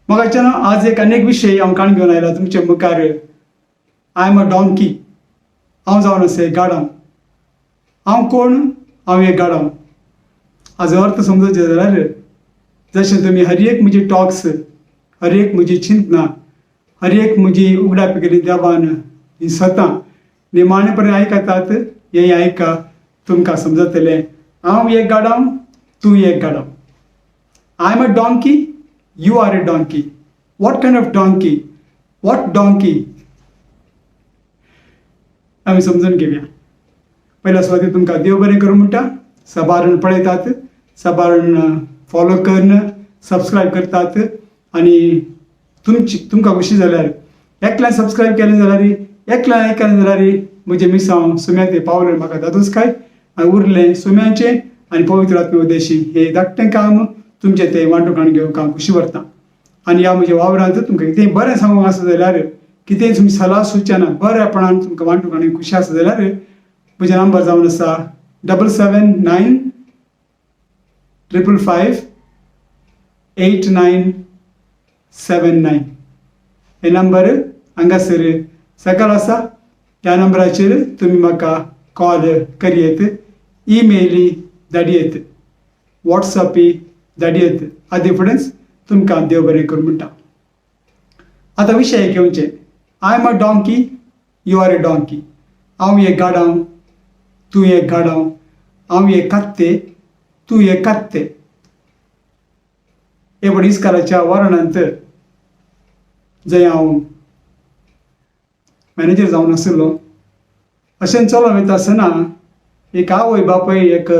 मोगाच्यान आज एक आनी एक विशय हांव काण घेवन आयला तुमचे मुखार. I am a donkey. हांव जावन आसा एक गाडव. हांव कोण? हांव एक गाडव. हाजो अर्थ समजूचे जाल्यार जशें तुमी हर एक म्हजी टॉक्स, हर एक म्हजी चिंतनां, हर एक म्हजी उगडापी केली देवान ही सतां निमाणे पर्यंत आयकतात, हें आयका तुमकां समजतलें. हांव एक गाडव, तूं एक गाडव. I am a donkey, you are a donkey. What kind of donkey? What donkey? आमी समजून घेवया. पयल्या सुवातेर तुमकां देव बरें करूं म्हणटा. साबारण पळयतात, साबारण फॉलो करून सबस्क्रायब करतात आनी तुमची तुमकां खुशी जाल्यार एकल्यान सबस्क्रायब केलें जाल्यार, एकल्यान आयकलें जाल्यार म्हजें मिसांव सुम्याक तें पावलें, म्हाका दादोस काय. आनी उरलें सुम्याचें आनी पवित्र आत्मे उद्देशी हें धाकटें काम तुमचें तें वांटून घेवंक हांव खुशी व्हरता. आनी ह्या म्हज्या वावरांत तुमकां कितेंय बरें सांगूंक आसा जाल्यार, कितेंय तुमची सलाह सुचना बऱ्यापणान तुमकां वांटूंक आनी खुशी आसा जाल्यार म्हजें नंबर जावन आसा 7795558979. हे नंबर हांगासर सकयल आसा. ह्या नंबराचेर तुमी म्हाका कॉल करयेत, ईमेली धाडयेत, वॉट्सॅपी धाडयेत. आदी फुडेंच तुमकां देव बरें करूं म्हणटा. आतां विशय घेवचे. I am a donkey, you are a donkey. हांव एक गाडव, तूं एक गाडव. हांव एक कात्ते, तूं एक कात्ते. हे पण इस्कालाच्या वरणांत जंय हांव मॅनेजर जावन आशिल्लो, अशें चलोन वयता आसतना एक आवय बापूय एक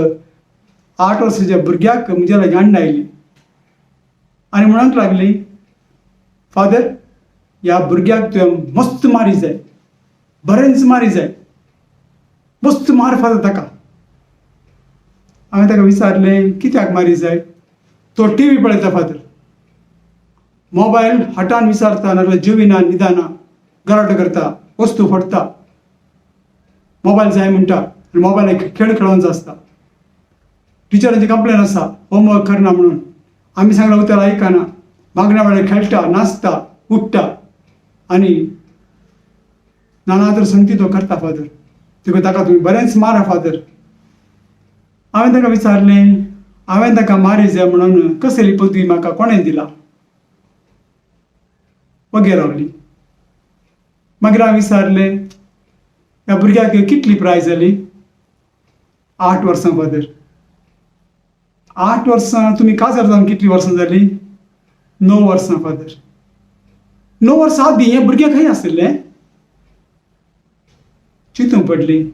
8 वर्साच्या भुरग्याक म्हज्या लागीं हाडून आयली आनी म्हणूंक लागली, फादर, ह्या भुरग्याक तुवें मस्त मारी जाय, बरेंच मारी जाय, मस्त मार फादर ताका. हांवें ताका विचारलें, कित्याक मारी जाय? तो टी व्ही पळयता फादर, मोबायल हटान विचारता, नाजाल्यार जेविना, न्हिदना, गराटो करता, वस्तू फोडटा, मोबायल जाय म्हणटा आनी मोबायल खेळ खेळोन आसता. टिचरांची कंप्लेन आसा, होमवर्क करना म्हणून. आमी सांगला उतर आयकना, मागण्या वेळार खेळटा, नाचता, उठ्ठा आनी नाना तर संगती तो करता फादर. देखून ताका तुमी बरेंच मारा फादर. हांवें ताका विचारलें, हांवें ताका मारी जाय म्हणून कसली पदवी म्हाका कोणें दिला? वगेर रावली. मागीर हांवें विचारलें, ह्या भुरग्याक कितली प्राय जाली? 8 वर्सां फादर. 8 वर्सां. तुमी काजार जावन कितलीं वर्सां जालीं? 9 वर्सां फादर. 9 वर्सां आदीं हें भुरगें खंय आशिल्लें? चिंतूंक पडली.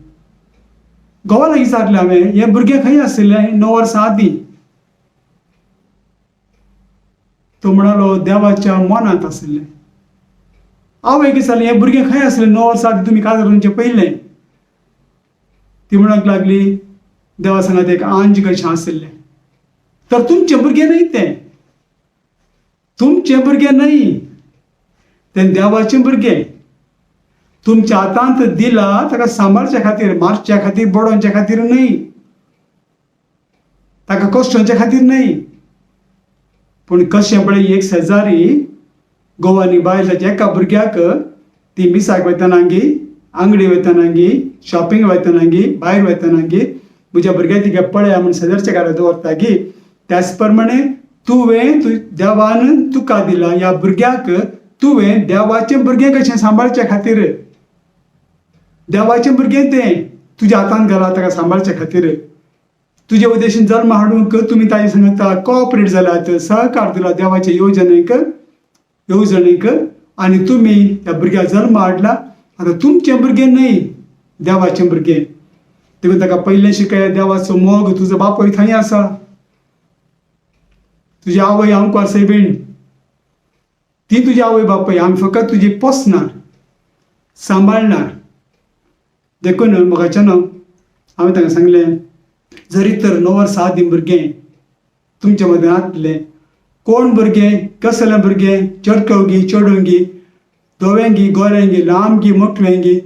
घोवा लागीं विचारलें हांवें, हें भुरगें खंय आशिल्लें 9 वर्सां आदीं? तो म्हणालो, देवाच्या मनांत आशिल्लें. आवयक विचारलें, हें भुरगें खंय आसलें 9 वर्सां आदीं, तुमी काजार जावचे पयलें? ती म्हणूंक लागली, देवा सांगात एक आंज कशें आशिल्लें. तर तुमचें भुरगें न्हय तें, तुमचें भुरगें न्हय तें, देवाचें भुरगें. तुमच्या हातांत दिला ताका सांबाळच्या खातीर, मारच्या खातीर, बडोवच्या खातीर न्हय, ताका कश्टोवच्या खातीर न्हय. पूण कशें पळय, एक शेजारी गोवानी बायल ताच्या एका भुरग्याक ती मिसाक वयतना गी, आंगडी वयतना गी, शॉपिंग वयतना गी, भायर वयतना गी, म्हज्या भुरग्याक तिका पळया म्हूण शेजारच्या घरा दवरता गी, त्याच प्रमाणे तुवें तूं देवान तुका दिला ह्या भुरग्याक तुवें देवाचें भुरगें कशें सांबाळचे खातीर. देवाचें भुरगें तें तुज्या हातांत घाला ताका सांबाळचे खातीर. तुजे उद्देशीन जल्म हाडूंक तुमी ताजे सांगता कॉपरेट जाल्यात, सहकार दिला देवाचे येवजणेक आनी तुमी त्या भुरग्याक जल्म हाडला. आतां तुमचें भुरगें न्हय, देवाचें भुरगें. देखून ताका पयलें शिकय देवाचो मोग. तुजो बापूय थंय आसा, तुजी आवय आमकां सेबीण, ती तुजी आवय बापूय. आमी फकत तुजी पोसणार, सांबाळणार. देखून मोगाच्यान हांवें तांकां सांगलें, जरी तर 9 वर्सां आदीं भुरगें तुमच्या मदें आसलें, कोण भुरगें, कसलें भुरगें, चेडकोगी चेडूंगी, धवेंगी गोरेंगी, लांबगी मोटवेंगी,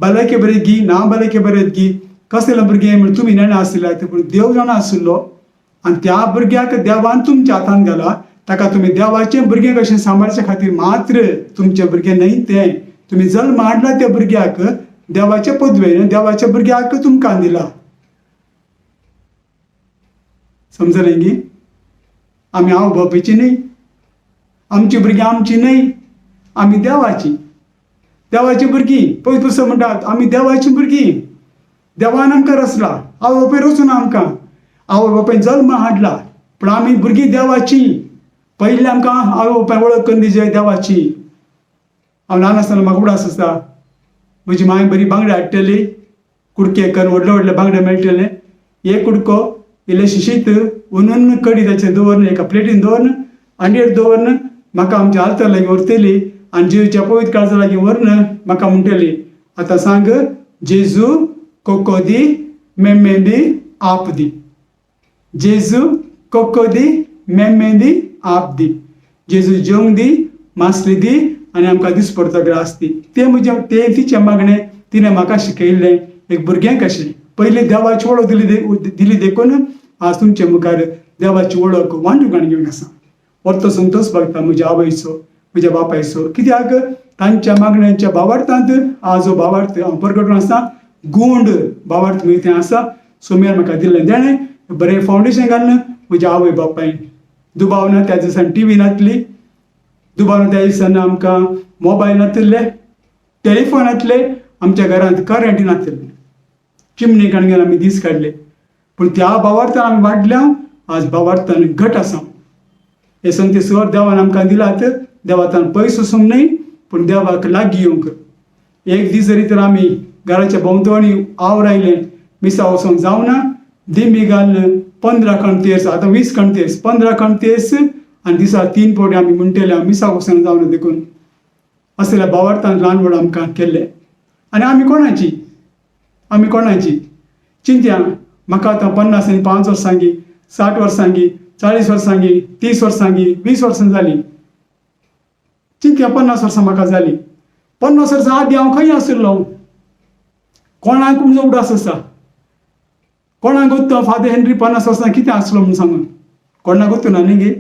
भलायके बरें गी ना भलायके बरें गी, कसलें भुरगें म्हण तुमी जाणा आशिल्ले, पूण देव जाणा आशिल्लो. आनी त्या भुरग्याक देवान तुमच्या हातान घाला. ताका तुमी देवाचें भुरगें कशें सांबाळचे खातीर मात्र तुमचें भुरगें न्हय तें. तुमी जल्म हाडला त्या भुरग्याक देवाचे पदवेन, देवाच्या भुरग्याक तुमकां दिला. समजलें गी? आमी आवय बापायची न्हय, आमची भुरगीं आमची न्हय, आमी देवाची. देवाची भुरगीं पयस पुस्तक म्हणटात आमी देवाची भुरगीं. देवान आमकां रचला, आवय बापाय रचूना आमकां, आवय बापायन जल्म हाडला, पूण आमी भुरगीं देवाची. पयलीं आमकां आवय बापाय वळख करून दिली देवाची. हांव ल्हान आसतना म्हाका उगडास आसता, म्हजी मांय बरी बांगडे हाडटली, कुडके करून व्हडले व्हडले बांगडे मेळटले. एक कुडको इल्लेशें शीत हुनून कडी ताचेर दवरून एका प्लेटीन दवरून हांडयेर दवरून म्हाका आमच्या आल्तार लागीं व्हरतली आनी जेजूच्या पवित्र काळजा लागीं व्हरून म्हाका म्हणटली, आतां सांग जेजू कोको दी मेम्मे दी आप दी, जेजू कोको दी मेम्मे दी आप दी, जेजू जेवंक दी, मासली दी आनी आमकां दिसपडतो ग्रास दी. तें म्हजें तें तिचें मागणें तिणें म्हाका शिकयल्लें एक भुरगें कशें. पयलीं देवाची वळख दिली दिली देखून आज तुमचे मुखार देवाची वळख वांटूंक आनी घेवंक आसा. परतो संतोष भोगता म्हज्या आवयचो, म्हज्या बापायचो, कित्याक तांच्या मागण्यांच्या भावार्थांत आज हो भावार्थ हांव परगटून आसा. गूंड भावार्थ म्हजें थंय आसा. सोम्यान म्हाका दिल्लें देणें बरें फावंडेशन घालून म्हज्या आवय बापायन. दुबाव ना त्या दिसान टी व्ही नासली, दुबाव ना त्या दिसान आमकां मोबायल नातिल्ले, टेलिफोन नासले, आमच्या घरांत करंट नातिल्लें, चिमणी काणग्यान आमी दीस काडले. पूण त्या भावार्थान आमी वाडल्या, आज भावार्थान घट आसा. हे संती स्वर देवान आमकां दिलात, देवातान पयस वचूंक न्हय पूण देवाक लागीं येवंक. एक दीस जरी तर आमी घराच्या भोंवतणी आवर आयले, मिसा वचोंक जावना, दिंबी घालून 15 कणतेस, आतां 20 कणतेस, 15 कणतेस आनी दिसा 3 फावटी आमी म्हणटले हांव मिसाक वचोंक जावना देखून. असल्या भावार्थान ल्हान व्हड आमकां केल्ले. आनी आमी कोणाची, आमी कोणाची चिंत्या. म्हाका आतां 50 आनी 5 वर्सां गी, 60 वर्सां गी, 40 वर्सां गी, 30 वर्सां गी, 20 वर्सां जालीं. चिंत्या 50 वर्सां म्हाका जालीं. 50 वर्सां आदीं हांव खंय आशिल्लो? कोणाक म्हजो उडास आसा? कोणाक गोत्तो फादर हेनरी 50 वर्सां कितें आसलो म्हूण सांगून? कोणाक गोत्तो ना न्ही गे?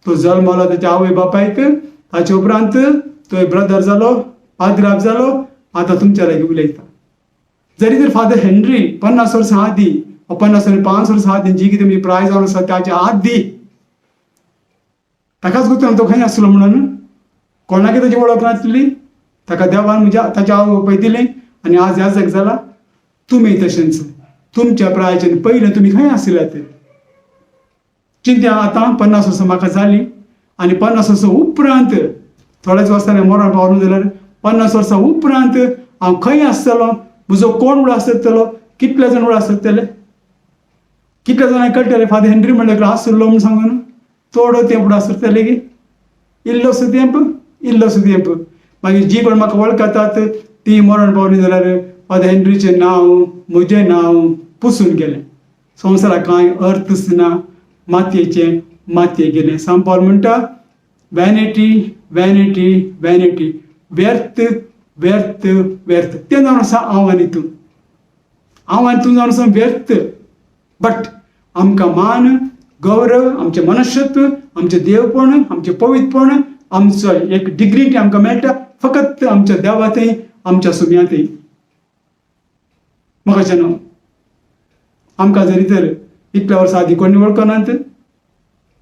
तो जल्मलो ताच्या आवय बापायक, ताचे उपरांत तो ब्रदर जालो, पाद्राब जालो, आतां तुमच्या लागीं उलयता. जरी तर फादर हेनरी 50 वर्सां आदीं वा 50 आनी 5 वर्सां आदीं जी कितें म्हजी प्राय जावन आसा ताच्या आदीं ताकाच गोत्तो तो खंय आसलो म्हणून. कोणाकय ताची वळख नासली. ताका देवान म्हज्या ताच्या आवय बापाय दिलें आनी आज ह्या जग जाला. तुमी तशेंच तुमच्या प्रायाचे पयलें तुमी खंय आशिल्ले ते चिंत्या. आतां 50 वर्सां म्हाका जालीं आनी 50 वर्सां उपरांत थोड्याच वर्सांनी मरण पावलो जाल्यार 50 वर्सां उपरांत हांव खंय आसतलो? म्हजो कोण उडास जातलो? कितले जाण उडास जातले? कितले जाणांक कळटलें फादर हेनरी म्हणल्यार आसलो म्हूण सांगून? थोडो तेंप उडास जातले की इल्लोसो तेंप, इल्लोसो तेंप. मागीर जी कोण म्हाका वळखतात ती मरण पावली जाल्यार फादर हेनरीचें नांव, म्हजें नांव पुसून गेलें. संवसाराक कांय अर्थच ना, मातयेचें मातये गेलें. सांपावल म्हणटा वॅनिटी वॅनिटी वॅनिटी, व्यर्थ व्यर्थ व्यर्थ. तें जावन आसा हांव आनी तूं, हांव आनी तूं जावन आसा व्यर्थ. बट आमकां मान, गौरव, आमचें मनुष्यत्व, आमचें देवपण, आमचें पवित्रपण, आमचो एक डिग्निटी आमकां मेळटा फकत आमच्या देवांतय, आमच्या सुम्यांतय. म्हाका जेन्ना आमकां जरी तर इतल्या वर्सां आदीं कोणी वळखनात,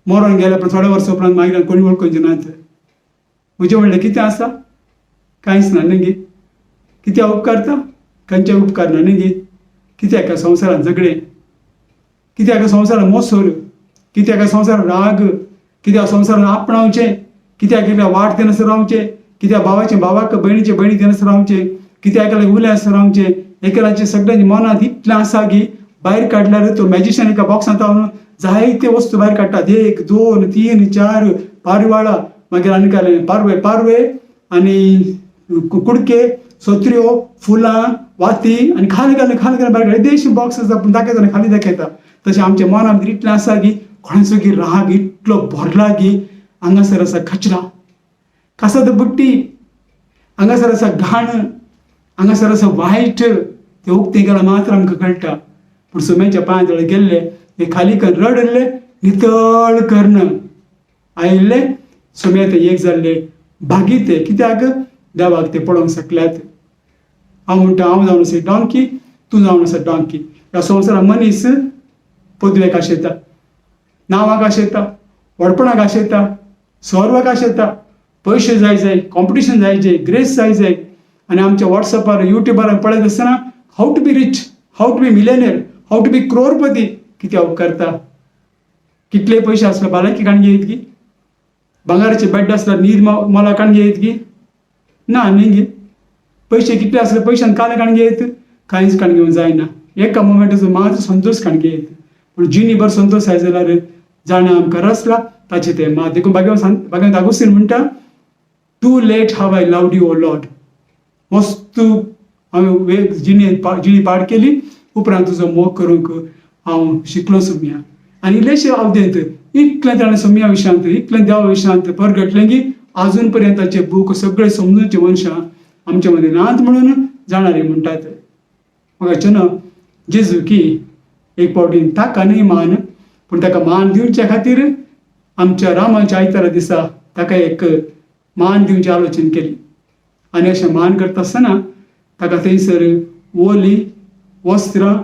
मरोन गेल्या पण थोड्या वर्सां उपरांत मागीर कोणी वळखुचे नात. म्हजें म्हणलें कितें आसा? कांयच ना न्ही गे. कित्याक उपकारता? खंयच्याय उपकारना न्ही गे. कित्याक ह्या संवसारांत झगडें? कित्याक ह्या संवसारांत मोसर? कित्याक ह्या संवसारांत राग? कित्याक संवसारांत आपणावचें? कित्याक एकल्या वाट दिनासतना रावचें? कित्याक भावाचें भावाक, भयणीचें भयणीक दिनासतना रावचें? कित्याक एकल्याक उलयनासतना रावचें? एकल्याचें सगळ्यांच्या मनांत इतलें आसा की भायर काडल्यार तो मॅजिशियन एका बॉक्सांत रावन जायते वस्तू भायर काडटात. 1 2 3 4 पारवाळा, मागीर आनी काय पारवे पारवे आनी कुडके, सत्र्यो, फुलां, वाती आनी खाली घालून खाली घालून भायर काडटा. देशी बॉक्स आसा पूण दाखयता आनी खाली दाखयता. तशें आमच्या मनांत भितर इतलें आसा की कोणाचो की राग इतलो भरला की हांगासर आसा कचरा, कासाद बुट्टी, हांगासर आसा घाण, हांगासर आसा वायट. तें उक्तें केल्यार मात्र आमकां कळटा. पूण सुम्याच्या पांयां तळे गेल्ले हे खाली कर रडले नितळ कर्ण. आयिल्ले सोम्या ते एक जाल्ले भागी ते, कित्याक देवाक ते पळोवंक शकल्यात. हांव म्हणटा हांव जावन आसा डोंकी, तूं जावन आसा डोंकी. ह्या संवसारांत मनीस पदवेक आशेता, नांवाक आशेता, व्हडपणाक आशेता, सर्वाक आशेता, पयशे जाय जाय, कॉम्पिटिशन जाय जाय, ग्रेस जाय जाय. आनी आमच्या वॉट्सॅपार युट्यूबार पळयत आसतना how to be rich, how to be millionaire, how to be crorepati. कितें उपकारता? कितले पयशे आसले भलायकी काडून घेयत की? भांगराचे बेड आसल्यार न्हीद मोला काडून घेयत की ना? न्ही गे. पयशे कितले आसले पयशान कांय काडून घेयत? कांयच काडून घेवंक जायना. एका मोमेंटाचो मात संतोश काडून घेयत, पूण जिणी भर संतोश जाय जाल्यार जाणें आमकां रचला ताचें तें मात. देखून भाग्यवंत भाग्यवंत आगुस्तीन म्हणटा, "Too late have I loved you, O Lord." मस्त हांवें वेग जिणेंत जिणी पाड केली, उपरांत तुजो मोग करूंक हांव शिकलो सोम्या. आनी इल्लेशे अवधेंत इतलें ताणें सोम्या विशयांत, इतलें देवा विशयांत परगटलें की आजून पर्यंत ताचे बूक सगळे समजूचे मनशां आमच्या मदीं नात म्हणून जाणारी म्हणटात. म्हाका ना जेजू की एक फावटी ताका न्हय मान, पूण ताका मान दिवच्या खातीर आमच्या रामाच्या आयतारा दिसा ताका एक मान दिवची आलोचन केली. आनी अशें मान करता आसतना ताका थंयसर ओली वस्त्रां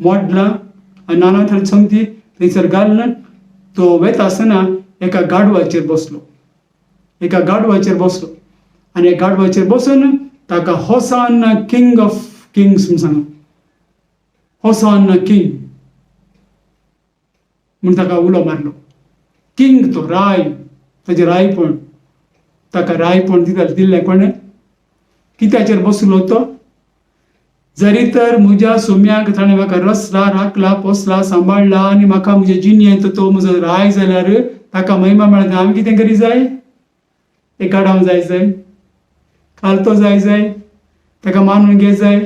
मोडलां आनी नाना थर संगती थंयसर घालून तो वेता आसतना एका गाडवाचेर बसलो, एका गाडवाचेर बसलो. आनी एका गाडवाचेर बसून ताका "होसाना किंग ऑफ किंग्स" म्हूण सांग, "होसाना किंग" म्हूण ताका उलो मारलो. किंग तो राय, ताजें रायपण, ताका रायपण दिता दिल्लें कोणें? कित्याचेर बसलो तो? जरी तर म्हज्या सोम्याक ताणें म्हाका रसला, राखला, पोसला, सांबाळला आनी म्हाका म्हज्या जिणेंत तो म्हजो राय जाल्यार ताका महिमा मेळटा. आमी कितें करी जाय? एक गाडाव जाय जाय, खालतो जाय जाय, ताका मानून घे जाय,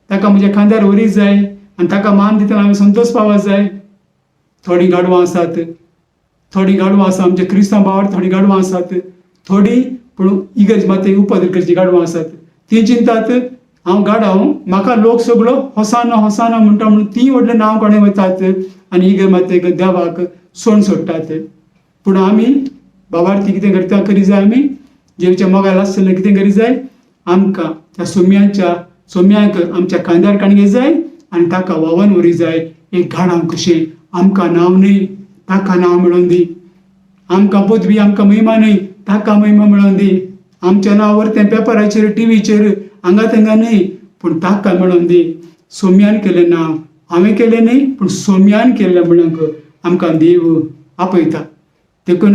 ताका म्हज्या खांद्यार व्हरी जाय आनी ताका मान दितना आमी संतोश पावत जाय. थोडीं गाडवां आसात, थोडीं गाडवां आसा आमच्या क्रिस्तांव भावार, थोडीं गाडवां आसात, थोडीं पूण इगर्ज मात उपद्र करचीं गाडवां आसात. तीं चिंतात हांव गाडाव, म्हाका लोक सगळो होसाना होसाना म्हणटा म्हणून तीं व्हडलें नांव कोणें वतात आनी इगर्ज मात देवाक सोण सोडटात. पूण आमी बाबार्थी कितें करता करी जाय? आमी जेवच्या मोगाल आसतना कितें करी जाय? आमकां त्या सोम्याच्या सोम्याक आमच्या खांद्यार काडूंक जाय आनी ताका व्हांवन व्हरी जाय एक गाडाव कशें. आमकां नांव न्हय, ताका नांव मेळोवन दी. आमकां पदवी, आमकां महिमा न्हय, ताका महिमा मेळोवन दी. आमच्या नांवावर तें पेपराचेर, टिवीचेर, हांगा तेंगा न्हय, पूण ताका मेळोवन दी. सोम्यान केलें नांव हांवें केलें न्हय, पूण सोम्यान केल्लें म्हणूंक आमकां देव आपयता. देखून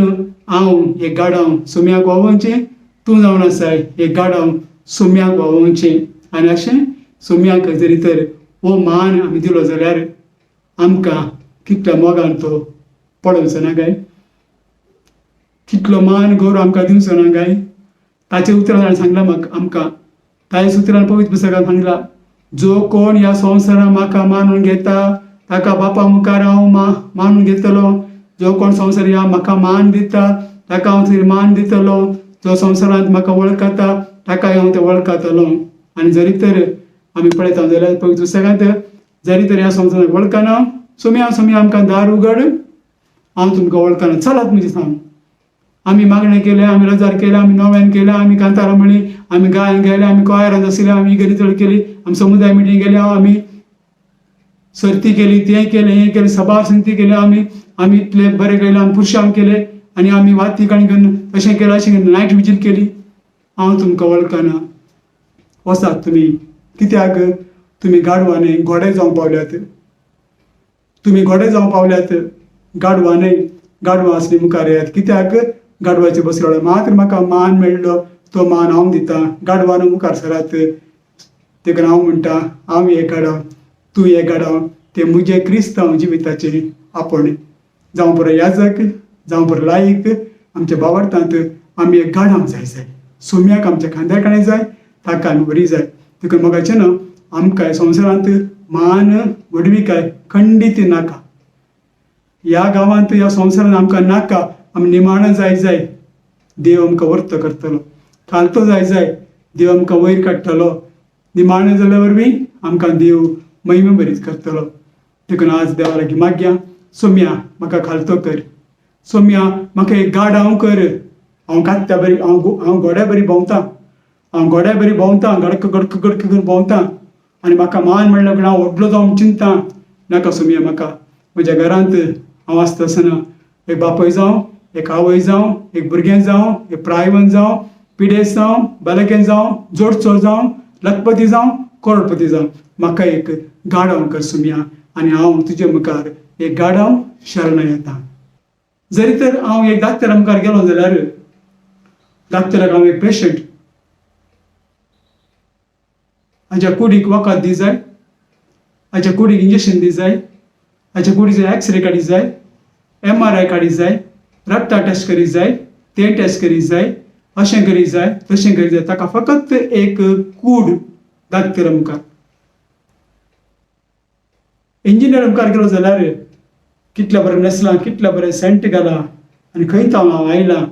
हांव एक गाडाव सोम्याक व्हांवोवचें, तूं जावन आसाय एक गाडाव सोम्याक व्हांवोवचें. आनी अशें सोम्याक जरी तर हो मान आमी दिलो जाल्यार आमकां कितल्या मोगान तो पळोवचो ना काय? कितलो मान गौरव आमकां दिवचो ना काय? ताचे उतरान ताणें सांगलां म्हाका आमकां, ताच्या उतरान पवित्र पुस्तकान सांगलां, जो कोण ह्या संवसारान म्हाका मानून घेता ताका बापा मुखार हांव मानून घेतलो. जो कोण संवसार ह्या म्हाका मान दिता ताका हांव थंय मान दितलो. जो संवसारांत म्हाका वळखता ताका हांव ते वळखतलो. आनी जरी तर आमी पळयता जाल्यार पवित्र पुस्तकांत, जरी तर ह्या संवसाराक वळखना, सोम्या सोम्या आमकां दार उगड, हांव तुमकां वळखना, चलात म्हजे सांग. आमी मागणें केलें, आमी रजार केलें, आमी नव्यान केलें, आमी कांतारां म्हळी, आमी गायन गायलें, आमी कॉयरान आशिल्ले, आमी इगर्जी केली, आमी समुदाय मिटींग केली, आमी सर्ती केली, तें केलें, हें केलें, सभा संगती केली, आमी आमी इतले बरें केलें, आमी पुरशांव केले आनी आमी वाती काणी घेवन अशें केलें, अशें केलें, नायट विजील केली, हांव तुमकां वळखना, वचात तुमी. कित्याक तुमी गाडवां न्हय, घोडे जावंक पावल्यात. तुमी घोडे जावंक पावल्यात, गाडवां न्हय. गाडवां आसली मुखार येयात. कित्याक गाडवाचेर बसलो मात्र म्हाका मान मेळ्ळो, तो मान हांव दितां. गाडवान मुखार सरात. देखून हांव म्हणटा, हांव एक गाडव, तूं एक गाडव, तें म्हजें क्रिस्तांव जिविताचें आपोवणें. जावं बरो याजक, जावं बरो लायक, आमच्या भावार्थांत आमी एक गाडाव जाय जाय, सोम्याक आमच्या खांद्यार काडूंक जाय, ताका आमी व्हरी जाय. देखून मोगाचें न्हू, आमकां संवसारांत मान व्हडविकाय खंडीत नाका. ह्या गांवांत, ह्या संवसारांत आमकां नाका. आमी निमाणो जाय जाय, देव आमकां वर्त करतलो. खालतो जाय जाय, देव आमकां वयर काडटलो. निमाणें जाल्या वरवीं आमकां देव महिमे भरीत करतलो. देखून आज देवा लागीं मागया, सोम्या म्हाका खालतो कर. सोम्या म्हाका एक गाडांव कर, हांव कात्या बरी, हांव घोड्या बरी भोंवता, हांव घोड्या बरी भोंवता, गडक गडक गडक करून भोंवता आनी म्हाका मान म्हणल्यार हांव व्हडलो जावंक चिंता नाका सोम्या. म्हाका म्हज्या घरांत हांव आसता आसतना एक बापूय जावं, एक आवय जावं, एक भुरगें जावं, एक प्रायवन जावं, पिडेस्त जावं, बालकें जावं, जोडचो जावं, लखपती जावं, करोडपती जावं, म्हाका एक गाडांव कर सोम्या आनी हांव तुजे मुखार एक गाडांव शरण येता. जरी तर हांव एक डाक्टरा मुखार गेलो जाल्यार डाक्टराक हांव एक पेशंट, हाज्या कुडीक वखद दी जाय, हाज्या कुडीक इंजेक्शन दी जाय, हाज्या कुडीचो एक्सरे काडी जाय, एमआरआय काडी जाय, रक्ता टेस्ट करी जाय, तें टेस्ट करी जाय, अशें करी जाय, तशें करी जाय. ताका फकत एक कूड डाक्टरा मुखार. इंजिनियर मुखार गेलो जाल्यार कितलें बरें न्हेसलां, कितलें बरें सेंट घालां आनी खंय थावन हांव आयलां,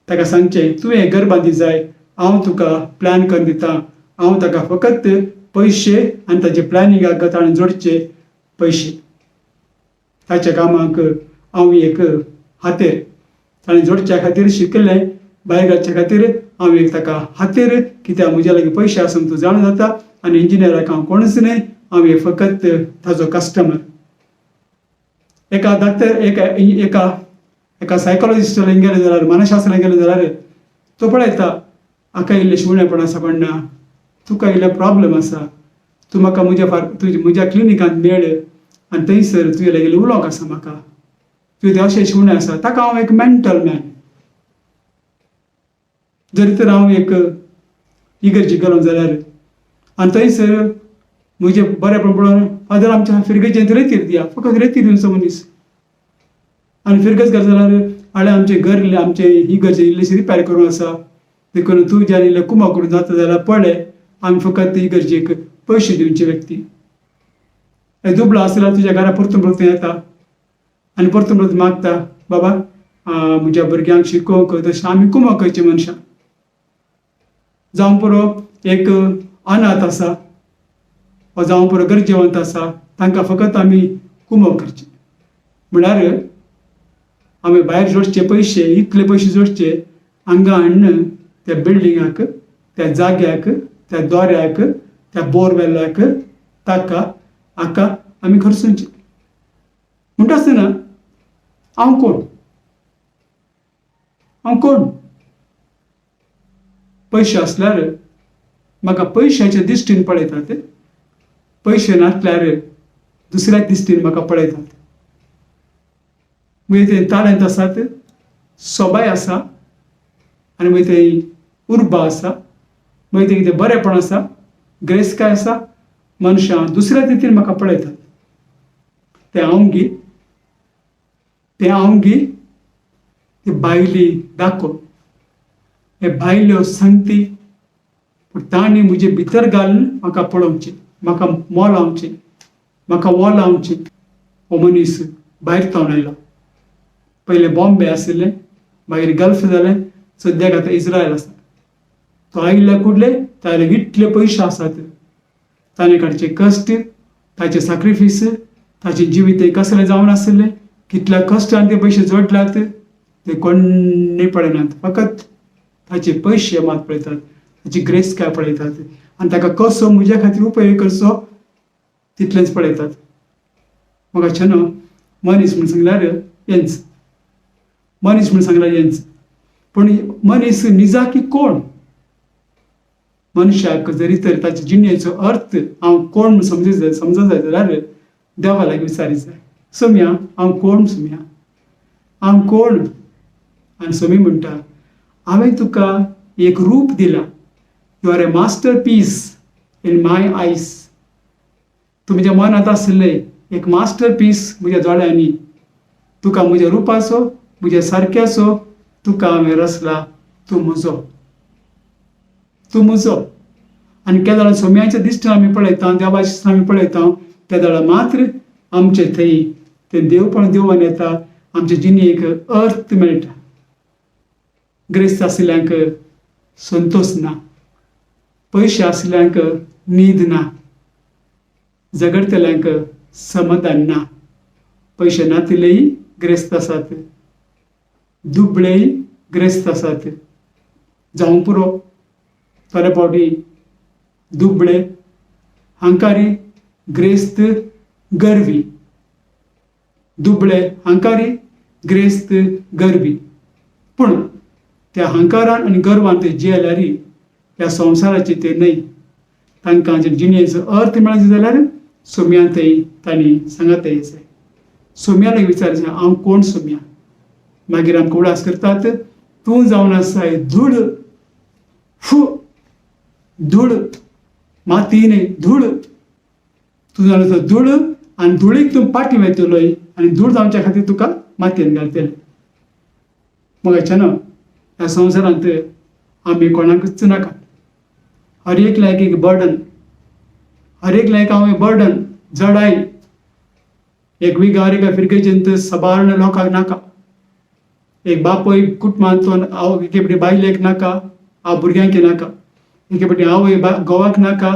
ताका सांगचें तुवें घर बांदी जाय, हांव तुका प्लॅन करून दितां. हांव ताका फकत पयशे आनी ताजे प्लॅनिंगाक ताणें जोडचे पयशे, ताच्या कामाक हांव एक हातेर, ताणें जोडच्या खातीर शिकलें भायर घालच्या खातीर हांव एक ताका हातेर, कित्याक म्हज्या लागीं पयशे आसून तूं जाणा जाता आनी इंजिनियराक हांव कोणूच न्हय, हांव एक फकत ताजो कस्टमर. एका डॉक्टर एका एका एका सायकोलॉजिस्ट लागीं गेले जाल्यार, मानसशास्त्रां गेले जाल्यार तो पळयता हाका इल्लें शिवणेपण आसा कोण ना, तुका इल्लें प्रॉब्लम आसा, तूं म्हाका म्हज्या फार तुज्या म्हज्या क्लिनिकांत मेळ आनी थंयसर तुजे लागीं उलोवंक आसा म्हाका, तुवें तें अशें शिवणें आसा. ताका हांव एक मॅण्टल मॅन. जरी तर हांव एक इगर्जीक गेलो जाल्यार आनी थंयसर म्हजें बरेंपण पळोवन फादर आमच्या फिर्गजेंत रेतीर दिया, फकत रेतीर दिवचो मनीस आनी फिर्गज घाल जाल्यार हाडे आमचें घर इल्लें, आमचें इगर्ज इल्लीशी रिपेर करूंक आसा, देखून तूं ज्यान इल्लें कुमक करूंक जाता जाल्यार पळय. आमी फकत इगर्जेक पयशे दिवचे व्यक्ती. दुबळो आसल्यार तुज्या घरा परतून परतून येता आनी परतून परतून मागता, बाबा म्हज्या भुरग्यांक शिकोवंक तशें आमी कुमक करची मनशां. जावं पुरो एक अनाथ आसा वा जावं पुरो गरजेवंत आसा, तांकां फकत आमी कुमक करची. म्हळ्यार आमी भायर जोडचे पयशे, इतले पयशे जोडचे हांगा हाडून त्या बिल्डिंगाक, त्या जाग्याक, त्या दोऱ्याक, त्या बोरवेलाक, ताका हाका आमी खर्चुचे. म्हणटा आसतना हांव कोण, हांव कोण? पयशे आसल्यार म्हाका पयशाच्या दिश्टीन पळयतात, पयशे नासल्यार दुसऱ्या दिश्टीन म्हाका पळयतात. मागीर ते ताळेंत आसात, सोबाय आसा आनी मागीर ते उर्बा आसा, मागीर ते कितें बरेंपण आसा, ग्रेसकाय आसा, मनशां दुसऱ्या रितीन म्हाका पळयतात. तें हांव गी, तें हांव गी, ती बायली दाखोवन हे बायल्यो सांगती, पूण तांणी म्हजे भितर घालून म्हाका पळोवचें, म्हाका मोलावचें, म्हाका वोलावचें. हो मनीस भायर थावन आयलो, पयलें बॉम्बे आशिल्लें, मागीर गल्फ जालें, सद्याक आतां इस्रायल आसा. तो आयिल्ल्या कुडले ताजे इतले पयशे आसात, ताणें काडचे कश्ट, ताचे साक्रिफीस, ताचें जिवीत कसलें जावन आशिल्लें, कितल्या कश्टान ते पयशे जोडल्यात ते कोण्णय पळयनात. फकत ताचे पयशे मात पळयतात, ताची ग्रेसकाय पळयतात आनी ताका कसो म्हज्या खातीर उपयोग करचो तितलेंच पळयतात. म्हाका छनो मनीस म्हूण सांगल्यार हेंच, मनीस म्हूण सांगल्यार हेंच. पूण मनीस निजाकी कोण? मनशाक जरी तर ताचे जिणेचो अर्थ हांव कोण म्हूण समज समज जाय जाल्यार देवा लागीं विचारीत जाय, सोम्या हांव कोण, सोम्या हांव कोण? आनी सोमी म्हणटा, हांवें तुका एक रूप दिलां, you are a masterpiece in my eyes. तूं म्हज्या मनांत आशिल्लें एक मास्टर पीस म्हज्या दोळ्यांनी, तुका म्हज्या रुपाचो, म्हज्या सारक्याचो तुका हांवें रचला, तूं म्हजो, तूं म्हजो. आनी केदळा सोम्याच्या दिश्टीन आमी पळयता, देवाच्या दिश्टीन आमी पळयता, तेदळा मात्र आमचे थंय तें देवपण देवून येता, आमचे जिणेक अर्थ मेळटा. ग्रेस्त आशिल्ल्यांक संतोश ना, पयशे आशिल्ल्यांक न्हीद ना, झगडटल्यांक समाधान ना, पयशे नातिल्लेय ग्रेस्त आसात. दुबळेय ग्रेस्त आसात. जावंक पुरो, थोडे फावटी दुबळे, हंकारी, ग्रेस्त, गर्वी. दुबळे, हंकारी, ग्रेस्त, गर्वी. पूण त्या हंकारान आनी गर्वान ते जियेल्यार ह्या संवसाराचे ते न्हय. तांकां जे जिणेचो अर्थ मेळचो जाल्यार सोम्या थंय तांणी सांगात जाय. सोम्याक विचारचें, हांव कोण सोम्या? मागीर आमकां उडास करतात, तूं जावन आसाय धूळ, फू धूळ, माती न्हय धूळ. तूं जावन आसा धूळ आनी धुळीक तूं पाटी वयतलोय आनी धूळ जावच्या खातीर तुका मातयेन घालतले. मगाच्या न्हू, ह्या संवसारांत आमी कोणाकूच नाका. हर एकल्याक एक बर्डन, हर एकल्याक हांव एक बर्डन, जडाय. एक विगार एका फिरगेजेंत सबार्ण लोकांक नाका. एक बापूय कुटुंबांत हांव एके फावटी बायलेक नाका, हांव भुरग्यांक नाका. एके फावटी आवय घोवाक नाका,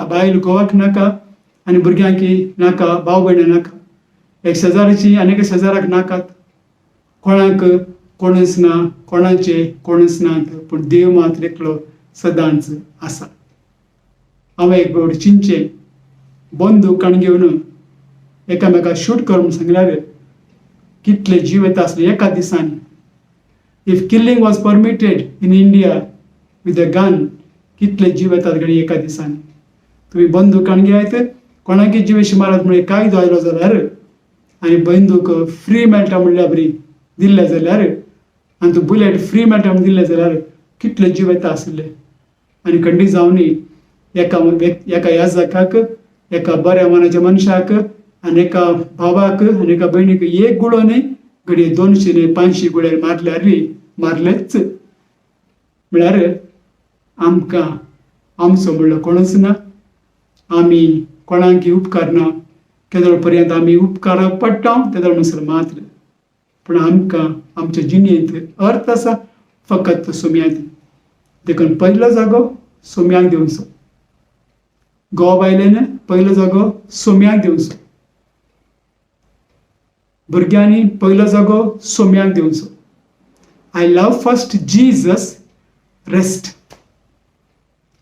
बायल घोवाक नाका आनी भुरग्यांक नाका, भाव भयणां नाका. एक शेजाऱ्याची आनी एका शेजाराक नाकात. कोणाक कोणूच ना, कोणाचे कोणूच नात, पूण देव मात्र एकलो सदांच आसा. हांवें एक फावट चिंतचें, बंदूक काण घेवन एकामेकाक शूट कर म्हूण सांगल्यार कितले जीव येता आसले एका दिसांनी. If killing was permitted in India with a gun, कितले जीव येतात घडये एका दिसांनी. तुमी बंदूक काण घेयात, कोणाकय जिवेशी मारत म्हळ्यार कायदो आयलो जाल्यार आनी बंदूक फ्री मेळटा म्हणल्यार बरी दिल्ले जाल्यार आनी तूं बुलेट फ्री मेळटा म्हूण दिल्ले जाल्यार कितले जीव येता आशिल्ले. आनी खंडीत जावनी एका एका याजकाक, एका बऱ्या मनाच्या मनशाक आनी एका भावाक आनी एका भयणीक एक गुळो न्हय, घडये 200 न्हय 500 गुळे मारल्यार मारलेच. म्हळ्यार आमकां आमचो म्हणलो कोणूच ना. आमी कोणाक उपकारना. केदळ पर्यंत आमी उपकाराक पडटा तेदळ म्हणसर मात्र. पूण आमकां आमच्या जिणेंत अर्थ आसा फकत सोम्यांत. देखून पयलो जागो सोम्यांक दिवचो. घोव बायलेन पयलो जागो सोम्यांक दिवचो. भुरग्यांनी पयलो जागो सोम्यांक दिवचो. I love first Jesus, rest.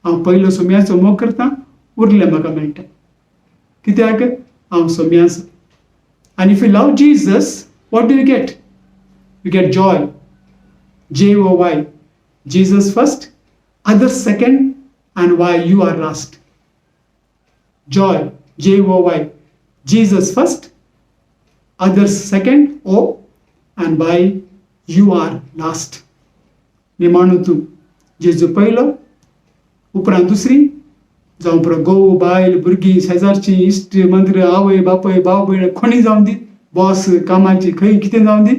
हांव पयलो सोम्याचो मोग करता, उरलें म्हाका मेळटा. कित्याक हांव सोम्याचो. आनी if you love Jesus, what do you get? You get joy, J O Y. Jesus first, others second, and Y, you are last. Joy, J O Y. Jesus first, others second, O, and Y, you are last. निमाणो तूं. जेजू पयलो, उपरांत दुसरी, जावं पुरो घोव, बायल, भुरगीं, शेजारची, इश्ट, मंत्र, आवय बापूय, भाव भयण, कोणी जावं दी, बॉस, कामाची, खंय कितें जावं दी,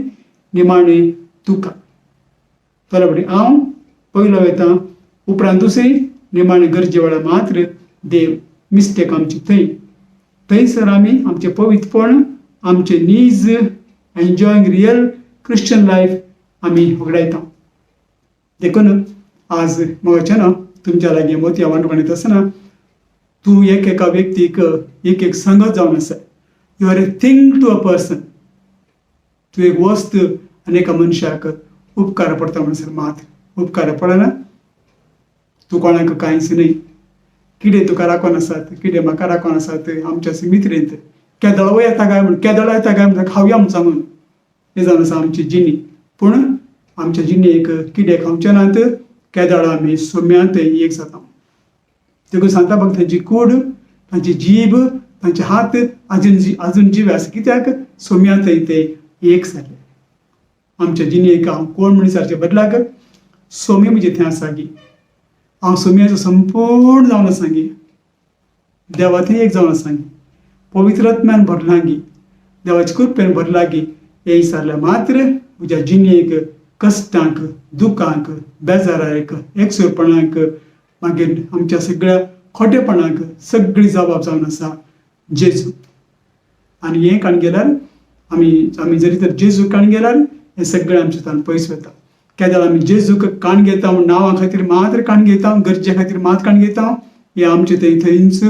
निमाणें तुका. बरोबर, हांव पयलो वयता, उपरांत दुसरी, निमाणें गरजे वेळार मात्र देव. मिस्टेक आमची थंय. थंयसर आमी आमचें पवित्रपण, आमचें नीज एन्जॉयिंग रियल क्रिश्चन लायफ आमी होगडायता. देखून आज मोगाचें ना तुमच्या लागीं मोतयां वांटपण येता आसतना, तूं एक एका व्यक्तीक एक एक संगत जावन आसा. You are a thing to a person. तूं एक वस्त आनी एका मनशाक उपकार पडटा म्हणसर मात उपकार पडना. तूं कोणाक कांयच न्हय. कितें तुका राखून आसात, कितें म्हाका राखून आसात आमच्या सिमित्रेंत. केदळ येता काय म्हूण, केदळ येता काय म्हण खावया म्हूण सांगून, हें जावन आसा आमची जिणी. पूण आमच्या जिणेक कितें खावचे नात, केदळ आमी सोम्यांत एक जाता. देखून सांता भक्त तांची कूड, तांची जीब, तांचे हात अजून अजून जीव आसा. कित्याक सोम्यांत ते एक जाले. आमच्या जिणेक हांव कोण म्हण विचारचे बदलाक, सोमी म्हजे थंय आसा गी, हांव सोम्याचो संपूर्ण जावन आसा गी, देवा थंय एक जावन आसा गी, पवित्र आत्म्यान भरला गी, देवाचे कृपेन भरला गी, हे विचारल्यार मात्र म्हज्या जिणेक कश्टांक, दुखांक, बेजाराक, एकसुरपणाक, मागीर आमच्या सगळ्या खोटेपणाक सगळी जबाब जावन आसा जेजू. आनी हें काण गेल्यार आमी आमी जरी तर जेजू काण गेल्यार हें सगळें आमच्या तान पयस वता. केदळ आमी जेजूक काण घेता म्हूण नांवा खातीर मात्र काण घेता, गरजे खातीर मात काण घेता, हें आमचें थंय थंयच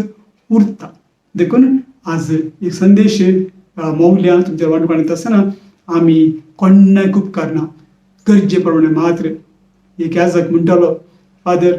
उरता. देखून आज एक संदेश मौल्यां तुमच्या वांटपण येता आसतना, आमी कोण्णाक उपकारना. गरजे प्रमाणे मात्र. एक याजक म्हणटालो, फादर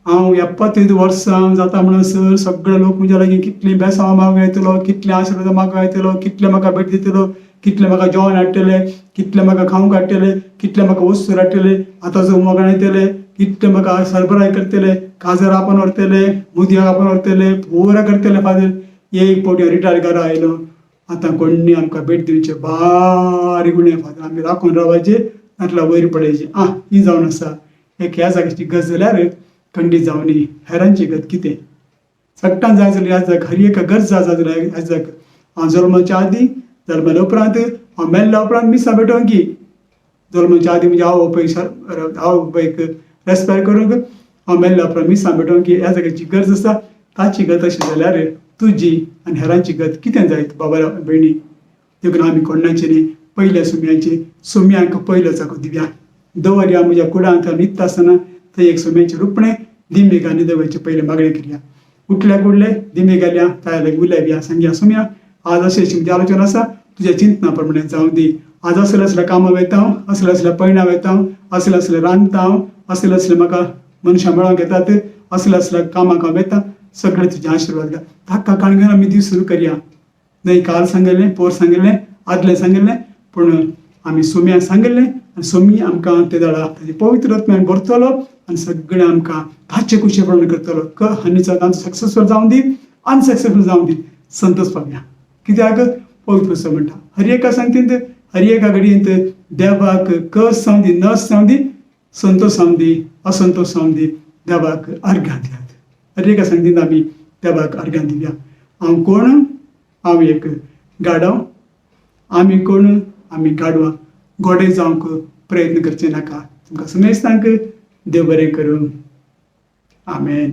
हांव 75 वर्सां जाता म्हणसर सगळे लोक म्हज्या लागीं कितलीं बेसांवां मागूंक येतलो, कितले आशिर्वाद मागूंक येतलो, कितले म्हाका भेट दितलो, कितले म्हाका जेवण हाडटले, कितले म्हाका खावंक हाडटले, कितले म्हाका वस्तू हाडटले, आतांचो मोगान येतले, कितले म्हाका सरबराय करतले, काजार आपोवन व्हरतले, मुदयाक आपोवन व्हरतले, पुरा करतले. फादर एक फावटी रिटायर घरा आयलो, आतां कोण्णी आमकां भेट दिवचे बारीक उणें. फादर आमी राखून रावपाचे नातल्यार वयर पळयचे. आं ही जावन आसा एक ह्या जाग्याची गत जाल्यार खंडीत जावनी हेरांची गत कितें? सगटान जाय जाल्यार ह्या जाग हर एका गरज जाय जाल्यार ह्या जाग हांव जल्माच्या आदीं, जल्मल्या उपरांत, हांव मेल्ल्या उपरांत मिसां भेटोवंक की. जल्माच्या आदीं म्हज्या आवय बापायक, आवय बापायक रेस्पेर करूंक, हांव मेल्ल्या उपरांत मिसां भेटोवंक की ह्या जाग्याची गरज आसा. ताची गत अशी जाल्यार तुजी आनी हेरांची गत कितें जायत बाबा भयणी? देखून आमी कोणाची न्ही, पयल्या सुम्यांची, सुम्यांक पयलो जागो दिवया. दवरया म्हज्या कुडांत न्हिदता आसतना थंय एक सुम्याचें रुपणें. दिमी आनी देवाचें पयलें मागणें करया. उठल्या कुडले दिमी घालया, ताया लागीं उलयया, सांगया, सुम्या आज अशें अशें म्हजें आलोचन आसा, तुज्या चिंतना प्रमाणे जावं दी. आज असले असल्या कामां वयता हांव, असले असल्या पयणा वयता हांव, असले असले रांदता हांव, असले असले म्हाका मनशां मेळोंक येतात, असल्या असल्या कामाक हांव वयता, सगळें तुजें आशिर्वाद घाल. ताका काण घेवन आमी दीस सुरू करया. न्हय काल सांगिल्लें, पोर सांगिल्लें, आदलें सांगिल्लें, पूण आमी सोम्या सांगिल्लें आनी सोमी आमकां ते दाडा ताजे पवित्र आत्म्यान भरतलो आनी सगळें आमकां ताचे कुशे प्रमाणे करतलो. क आनी तांचो सक्सेसफूल जावं दी, अनसक्सेसफूल जावं दी, संतोष पावया. कित्याक पवित्र पुस्तक म्हणटा, हर एका सांगतींत, हर एका घडयेंत देवाक कस जावं दी, नस जावं दी, संतोष जावं दी, असंतोष जावं दी, देवाक अर्घां दियात. हर एका सांगतींत आमी देवाक अर्घां दिवया. हांव कोण? हांव एक गाडव. आमी कोण? आमी गाडवां. गोडे जावंक प्रयत्न करचे नाका. तुमकां समेस्तांक देव बरें करूं. आमेन.